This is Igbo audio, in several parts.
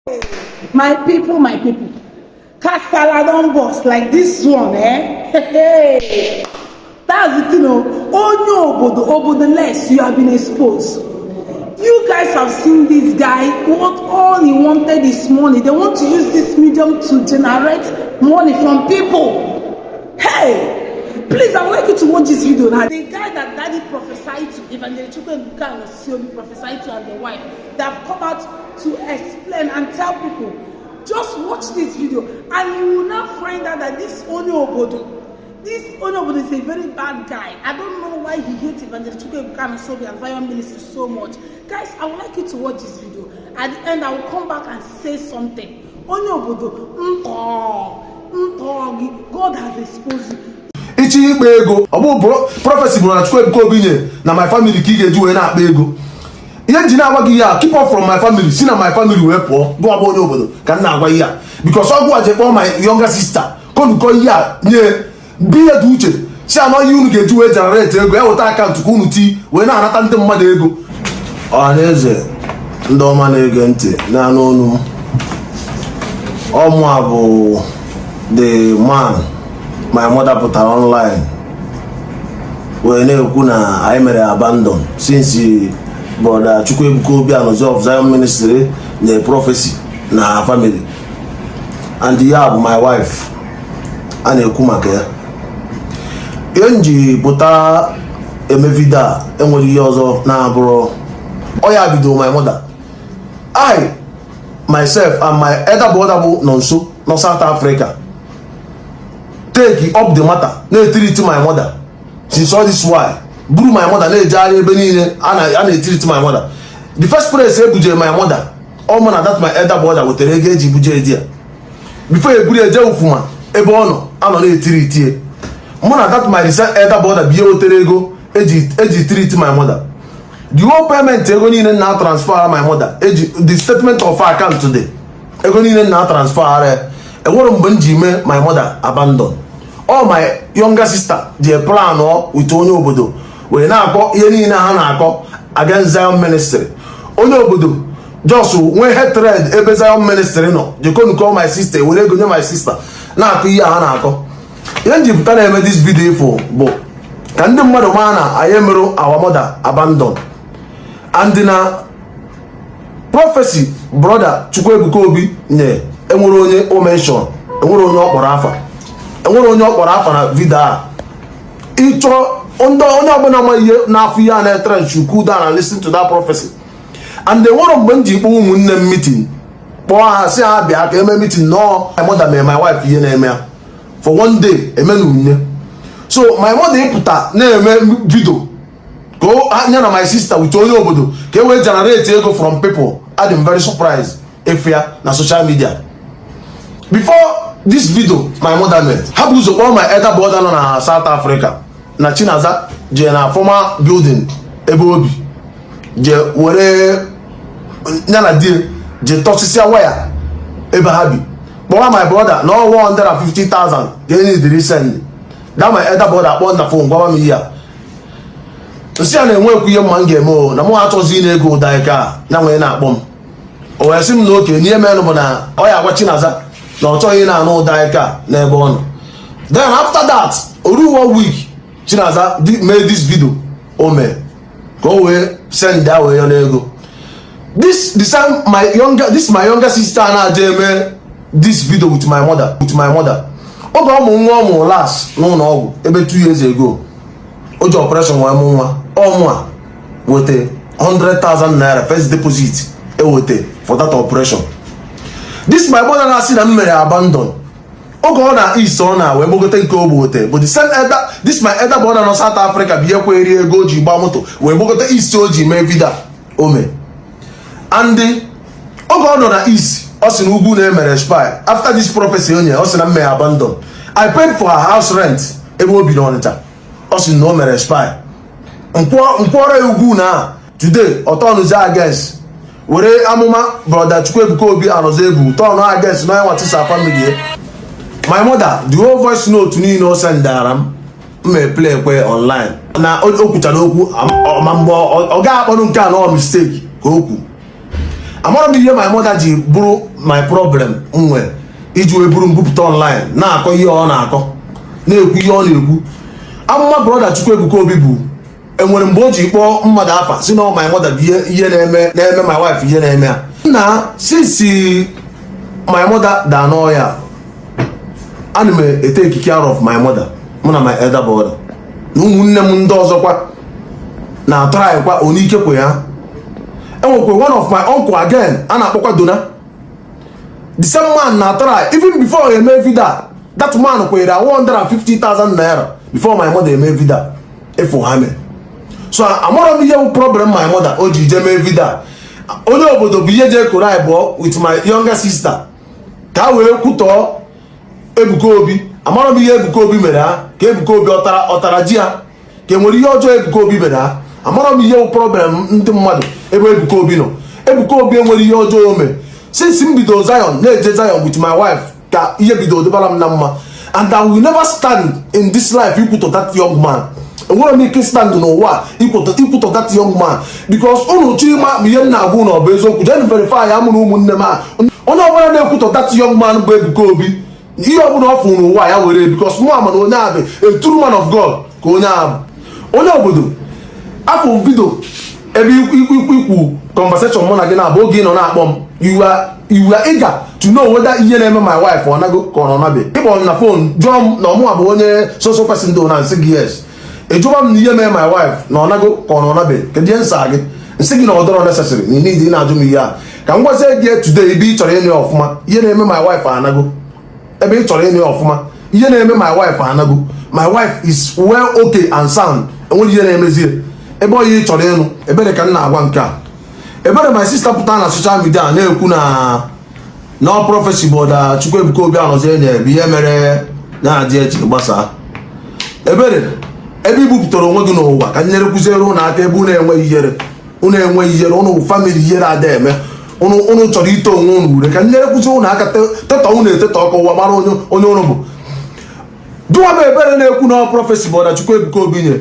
My people, my people, kasala don burst like this one, eh? Hey, that's the thing o. Onye obodo, obodo less, you have been exposed. You guys have seen this guy. What all he wanted is money. They want to use this medium to generate money from people. Hey, please, I would like you to watch this video now. The guy that Daddy prophesied to, Evangelist Chukwuebuka Anosiobi prophesied to, and the wife, they have come out to explain and tell people. Just watch this video and you will now find out that this Onye Obodo is a very bad guy. I don't know why he hates Evangelist Chukwuebuka Anosiobi and Zion Ministry so much. Guys, I would like you to watch this video. At the end, I will come back and say something. Onye Obodo, ntọ, ntọ gị, God has exposed you. Ichi ikpa ego, ọ bụ prophecy bụ na Chukwuebuka Obi nye na my family ka ị ga-eji wee na-akpa ego. Ihe nji na-agwa gị ihe a, keep off from my family, si na my family wee pụọ. Gụwa bụ onye obodo ka m na-agwa ihe a, because ọgwụ a je kpọọ my younger sister konukọ ihe a nye bụ ihe dị uche si anọ ihe unu ga-eji wee generate ego ya, weta account ka unu tii wee na-anata ndị mmadụ ego. Ọhaneze, ndị ọma na-ege ntị na-anụ olu m, ọmụ a bụ the man my mother pụtara online wee na-ekwu na anyị mere abandon since Brother Chukwuebuka Obi Anozie of Zion Ministry na prophecy na family, and ya bụ my wife a na-ekwu maka ya. Ihe m ji pụta eme video a enwere ihe ọzọ na-abụrụ ọ ya bido. My mother, I myself and my elder brother bụ nọ nso nọ South Africa take up the matter, na-etreat my mother since all this while, buru my mother na-ejegharị ebe niile a na-etreat my mother. The first place ebujere my mother, ọ mụ na that my elder brother wetara ego eji buje di ya before eburu eje Ufuma ebe ọ nọ anọ na-etiri itie. Mụ na that my elder brother bụ ihe wetere ego eji treat my mother. The whole payment, ego niile na transfer my mother, eji the statement of account dị, ego niile na transfer ara, enwere mgbe m ji mee my mother abandon. All my younger sister ji plan ọ with onye obodo wee na-akọ ihe niile ha na-akọ against Zion Ministry. Onye obodo just nwee hatred ebe Zion Ministry nọ, jekonukọ my sister, were ego nye my sister na-akọ ihe ha na-akọ. Ihe njipụta na-eme this video ifo bụ ka ndị mmadụ maa na anyị emerụ our mother abandon, and na prophecy Brother Chukwuebuka Obi nye, enwere onye o mention, enwere onye ọ kpọrọ afa, enwere onye ọ kpọrọ afa na video a. Ịchọ ndị onye ọbụla ma ihe n'afọ ihe a na-etre should cool down and listen to that prophecy. And enwere mgbe m ji kpọọ ụmụnne m meeting, kpọọ ha si ha bịa ka eme meeting nọọ my mother mere my wife ihe na-eme ya for one day emenu nne. So my mother ịpụta na-eme video ka ya na my sister with onye obodo ka e wee generate ego from people, adị very surprised if ya na social media. Before this video my mother made, ha bụ ụzọ kpọọ my elder brother nọ na South Africa na Chinaza jee na former building ebe obi jee were ya na die jee tọsịsịa waya ebe ha bi, kpọwa my brother na ọ 150,000 ka enyi dịrị send. That my elder brother kpọọ na phone gwawa m ihe a, nsị a na-enwekwu ihe mma m ga-eme o na mụ achọzi ị na-ego ụda ike a na nwere na-akpọ m. O wee sị m na oke n'ihe menụ bụ na ọ ya agwa Chinaza na ọ chọghị ị na-anụ ụda ike a n'ebe ọ nọ. Then after that, oru one week, Chinaza made this video o mee ka o wee send ya wee yọ n'ego. This the same my younger, this my younger sister na-aja eme this video with my mother, with my mother oge ọ mụ nwa ọ mụrụ last n'ụlọ ọgwụ ebe 2 years ago, o ji operation wee mụ nwa. Ọmụ a weta 100,000 naira first deposit eweta for that operation. This my mother na-asị na m mere abandon oge ọ na east, ọ na wee gbogote nke ogbe wote, but the same elder, this my elder brother nọ South Africa bụ ihe kweri ego o ji gba moto wee gbogote east o ji mee video o mee. And oge ọ nọ na east, ọ sị na ugwu na-emere spy. After this prophecy onye ọ sị na m mere abandon, I paid for her house rent ebe o bi n'Ọnịcha. Ọ sị na o mere spy nkwọrọ ya ugwu na today ọtọnụzi against were amụma Brother Chukwuebuka Obi Anozie ebu tọnụ against na onye nwatisa family my mother. The whole voice note niile o sendara m, m play kwe online na o kwuchara okwu ma mgbe ọ ga-akpọrọ nke a na ọ mistake ka o kwu. Amara m ihe my mother ji bụrụ my problem m nwere iji wee buru mbupụta online na-akọ ihe ọ na-akọ, na-ekwu ihe ọ na-ekwu. Amụma brother Chukwuebuka Obi bụ enwere mgbe o ji kpọọ mmadụ afa si na ọ my mother bụ ihe na-eme my wife, ihe na-eme ya na since my mother daa n'ọya, ana m etake care of my mother. Mụ na my elder brother na ụmụnne m ndị ọzọkwa na-atụrụ kwa onye kwe ya. Enwekwa one of my uncle again a na-akpọkwa Dona. The same man na-atụrụ even before eme video. That man kwenyere 150,000 naira before my mother eme video ịfụ ha mee. So amarọ m ihe bụ problem my mother o ji jee mee video. Onye obodo bụ ihe jee koro anyị bụọ with my younger sister ka a wee kwutọọ Ebuka Obi. Amarọ m ihe Ebuka Obi mere ha, ka Ebuka Obi ọtara ji ya, ka enwere ihe ọjọọ Ebuka Obi mere ha. Amarọ m ihe bụ problem ndị mmadụ ebe Ebuka Obi nọ. Ebuka Obi enwere ihe ọjọọ o mere. Since m bido Zion, na-eje Zion with my wife, ka ihe bido dịbara m na mma, and I will never stand in this life ikwutọ that young man. Enwere m ike stand n'ụwa ikwutọ that young man, because unu chọ ịma ma ihe m na-agwa unu ọ bụ eziokwu, jen verify ya. Mụ na ụmụnne m a, onye ọbụla na-ekwutọ that young man bụ Ebuka Obi, ihe ọbụla ọ fụrụ n'ụwa ya were, because mụ ama na onye a bụ a true man of God. Ka onye a bụ onye obodo afọ video ebe ikwu conversation mụ na gị na-abụ oge ị nọ na-akpọ m, you are eager to know whether ihe na-eme my wife ọ nago ka ọ nọ nabe. Ịkpọ m na phone, jụọ m na ọmụnwa bụ onye so person do na nsị gị yes. Ejụba m na ihe mee my wife na ọ nago ka ọ nọ nabe, kedu ihe nsa gị? Nsị gị na ọ dọrọ necessary na need ị na-ajụ m ihe a. Ka m gwazie gị today, ebe ị chọrọ ịnụ ya ọfụma, ihe na-eme my wife anago. Ebe ị chọrọ ịnụ ya ọfụma, ihe na-eme my wife anago. My wife is well, okay and sound. Enweghị ihe na-emezie ebe onye ị chọrọ ịnụ. Ebere ka m na-agwa nke a, ebere my sister pụta na social media na-ekwu na no prophecy bụ da Chukwuebuka Obi anọzie nye bụ ihe mere na-adị eji gbasaa. Ebere, ebe i bupụtara onwe gị n'ụwa, ka nyere kwụziere ụnụ aka. Ebe unu enweghị ihere, unu enweghị ihere, unu family ihere ada eme unu. Unu chọrọ ite onwe unu ure. Ka nyere kwụzi ụnụ aka tetọ unu etetọ ọkụ ụwa mara onye onye unu bụ. Dụwa bụ ebere na-ekwu na prophecy bụ na Chukwuebuka Obi nye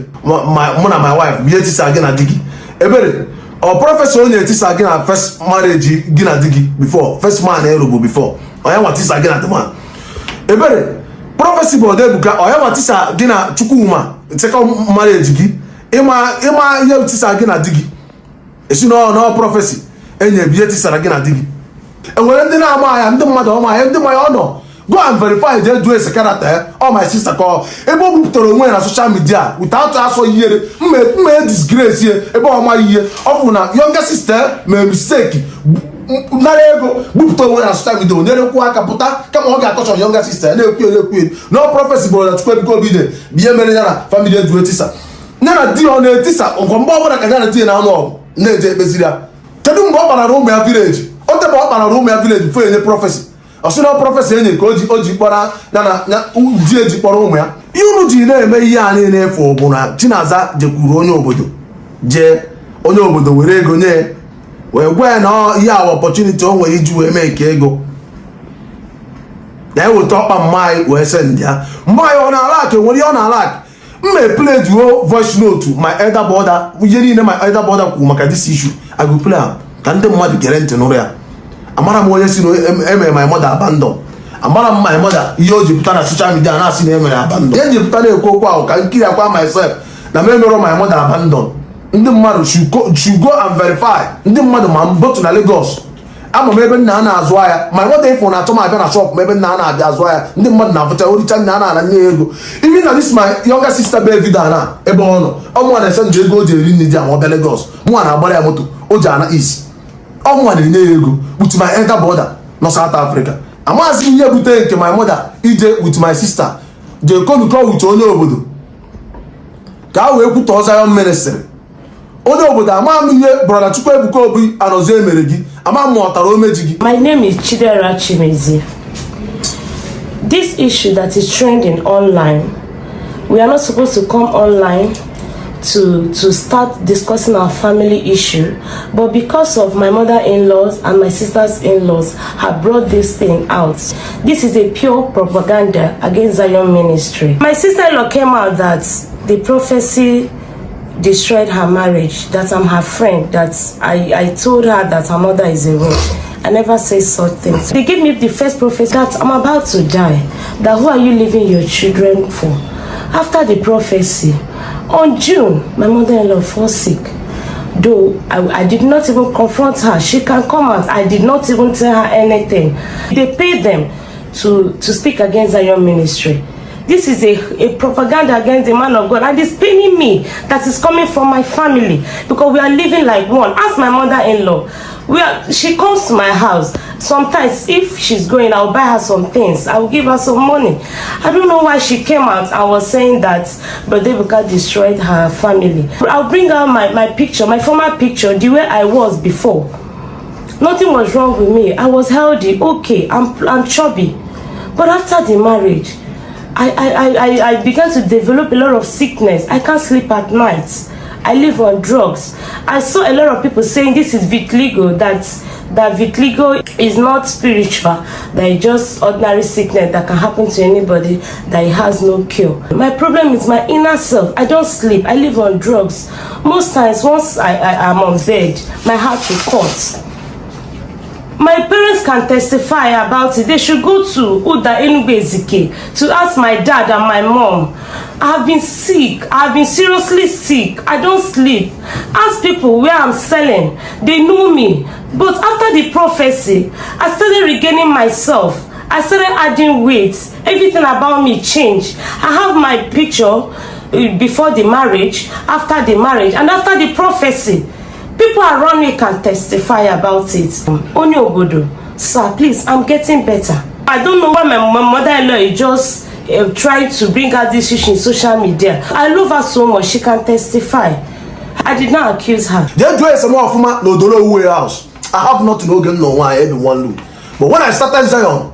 mụ na my wife bụ ihe etisa gị na di gị. Ebere, ọ prophecy onye etisa gị na first marriage gị na di gị before, first man elu bụ before onye nwa tisa gị na the man. Ebere, prophecy bụ Ebuka onye nwa tisa gị na Chukwuma second marriage gị. Ịma ihe tisa gị na di gị, esi na ọ prophecy enye bụ ihe tisara gị na di gị. Enwere ndị na-ama ahịa, ndị mmadụ ọma ahịa, ndị mmanya ọ nọ. Go and verify, jee jụọ ese character ya. Ọ my sister ka ọ ebe o bupụtara onwe ya na social media without asọ ihere mma disgrace ye. Ebe ọ maghị ihe ọ bụ na younger sister mee mistake, nara ego, bupụta onwe ya na social media, onyere kwuo aka pụta kama ọ ga-akọchọ younger sister ya na-ekwu ekwu na prophecy bụ na Chukwuebuka Obi dị bụ ihe mere ya na family eju etisa ya na di. Ọ na-etisa ngwa mgbe ọbụla ka ya na di ya na-anụ ọgụ na-eje ekpeziri ya. Kedu mgbe ọ kparara ụmụ ya village? O tebe ọ kparara ụmụ ya village before enye prophecy. Ọ sị na prophecy enye ka o ji kpọrọ ya na di eji kpọrọ ụmụ ya. Ihe unu ji na-eme ihe a niile efu bụ na Chinaza jekwuru onye obodo, jee onye obodo were ego nye ya, wee gwa ya na ihe a opportunity o nwere iji wee mee ka ego na-eweta ọkpa mma anyị wee send ya mgbe anyị ọ na-ala akụ. Enwere ihe ọ na-ala akụ mma play duo voice note my elder brother, ihe niile my elder brother kwuru maka this issue. I go play am ka ndị mmadụ gere ntị nụrụ ya. Amara m onye si na emere my mother abandon. Amara m my mother ihe o ji pụta na social media na-asị na emere abandon. Ihe ji pụta na-ekwu okwu ahụ ka nkiri akwa myself na m emerọ my mother abandon. Ndị mmadụ should go and verify. Ndị mmadụ ma m botu na Lagos, ama m ebe nna a na-azụ ahịa. My mother ifụ na-achọ m abịa na shop m ebe nna a na-abịa azụ ahịa. Ndị mmadụ na-afụcha oricha nna a na-ana nye ya ego. Even na this my younger sister be vida na ebe ọ nọ, ọmụnwa na-ese ndị ego o ji eri nri di ma ọ bịa Lagos. Mụnwa na-agbara ya moto o ji ana east. Ọmụnwa na-enye ya ego with my elder brother nọ South Africa. Amaghịzi m ihe bute nke my mother ije with my sister jee konukọ with onye obodo ka a wee kwutọọ Zion Ministry. Onye obodo, ama m ihe brother Chukwuebuka Obi anọzie mere gị. Ama m ma ọ tara omeji gị. My name is Chidera Chimezi. This issue that is trending online, we are not supposed to come online to start discussing our family issue, but because of my mother-in-laws and my sisters-in-laws have brought this thing out. This is a pure propaganda against Zion Ministry. My sister-in-law came out that the prophecy destroyed her marriage, that I'm her friend, that I told her that her mother is a witch. I never say such things. They gave me the first prophecy that I'm about to die, that who are you leaving your children for? After the prophecy, on June, my mother-in-law fall sick. Though I did not even confront her. She can come out. I did not even tell her anything. They paid them to speak against Zion ministry. This is a propaganda against the man of God, and it's paining me that is coming from my family, because we are living like one. Ask my mother-in-law. She comes to my house. Sometimes if she's going, I'll buy her some things. I will give her some money. I don't know why she came out and was saying that Brother Ebuka destroyed her family. I'll bring out my picture, my former picture, the way I was before. Nothing was wrong with me. I was healthy, okay, I'm chubby. But after the marriage, I began to develop a lot of sickness. I can't sleep at night. I live on drugs. I saw a lot of people saying this is vitiligo, that vitiligo is not spiritual, that it's just ordinary sickness that can happen to anybody, that it has no cure. My problem is my inner self. I don't sleep. I live on drugs. Most times, once I am on bed, my heart will cut. My parents can testify about it. They should go to Uda Enugu Ezike to ask my dad and my mom. I have been sick. I have been seriously sick. I don't sleep. Ask people where I'm selling. They know me. But after the prophecy, I started regaining myself. I started adding weight. Everything about me changed. I have my picture before the marriage, after the marriage, and after the prophecy. People around me can testify about it. Onye Obodo, sir, please, I'm getting better. I don't know why my mother-in-law is just trying to bring out this issue in social media. I love her so much, she can testify. I did not accuse her. They do some more no Dolo warehouse. I have nothing no no why everyone look. But when I started Zion,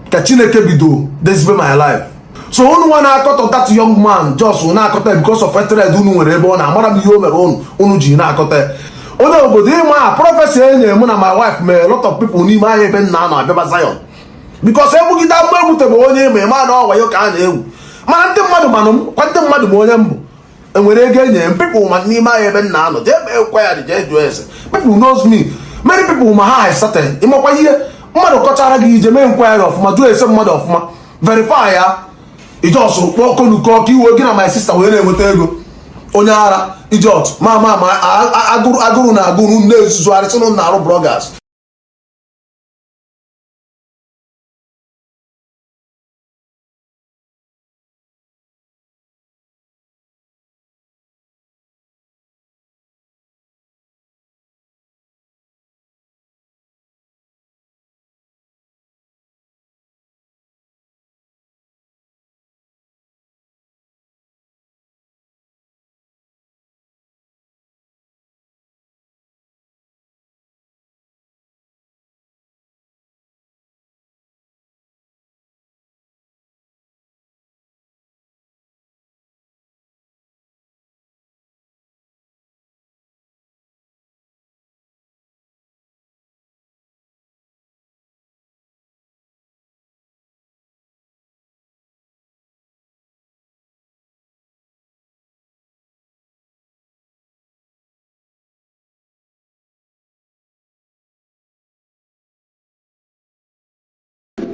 Kachineke bido, this is my life. So only one I cut of that young man just when I cut because of hatred unu nwere ebe ọ na amara m ihe o mere unu unu ji na-akọta. Onye obodo ịma prophecy enye mụ na my wife mee a lot of people n'ime ahịa ebe nna anọ abịaba Zion. Because egbugide mgbe egwutebe onye ime ma na ọwa ya ka a na-egwu. Mana ndị mmadụ manụ m kwa ndị mmadụ ma onye mbụ enwere ego enye m people ma n'ime ahịa ebe nna anọ jee mee ekwe jee jụọ ese. People knows me. Many people ma ha I started. Ịmakwa ihe mmadụ kọchara gị ije mee nkwagharị ọfụma jụọ ese mmadụ ọfụma verify ya. Ijos kpọọ konuko ka iwe gị na my sister wee na-enweta ego onye ara ijot ma agụrụ na agụrụ na-ezuzugharị sị na arụ bloggers.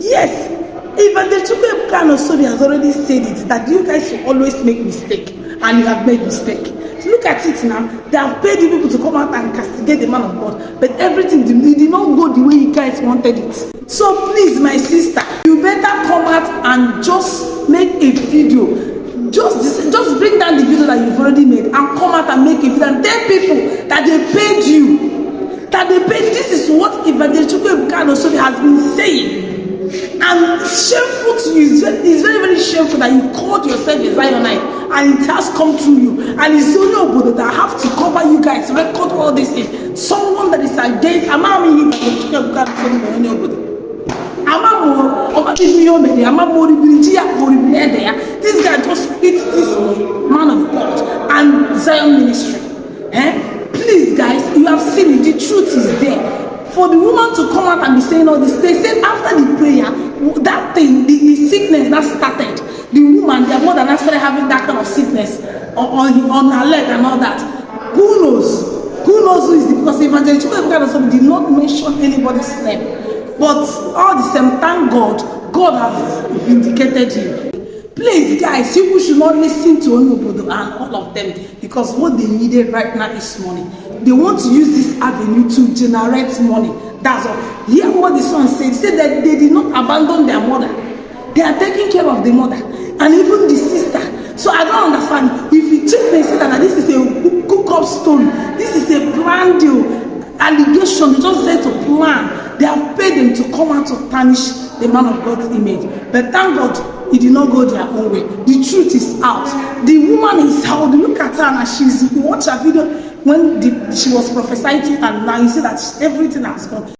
Yes, Evangelist Chukwuebuka Anosobi has already said it, that you guys will always make mistake, and you have made mistake. Look at it now. They have paid you people to come out and castigate the man of God, but everything did not go the way you guys wanted it. So please, my sister, you better come out and just make a video. Just bring down the video that you've already made and come out and make a video and tell people that they paid you. That they paid. This is what Evangelist Chukwuebuka Anosobi has been saying. And shameful to you, it's very, very shameful that you called yourself a Zionite and it has come through you. And it's only Obodo that have to cover you guys, record all these things. Someone that is against this guy just hits this man of God and Zion ministry. Eh? Please, guys, you have seen it. The truth is there. For the woman to come out and be saying all this, they said after the prayer, that thing, the sickness that started, the woman, their mother now started having that kind of sickness. on her leg and all that. Who knows? Who knows who is the, because Evangelist Chukwuebuka Nonso did not mention anybody's name. But all the same, thank God, God has vindicated him. Please, guys, you should not listen to Onye Obodo and all of them, because what they needed right now is money. They want to use this avenue to generate money. That's all. Hear what the son said. He said that they did not abandon their mother. They are taking care of the mother and even the sister. So I don't understand. If you check and see that this is a cook up story, this is a planned deal, allegation, they just said to plan. They have paid them to come out to tarnish the man of God's image. But thank God, it did not go their own way. The truth is out. The woman is out. Look at her now. She's, you watch her video when she was prophesying to, and now you see that everything has gone.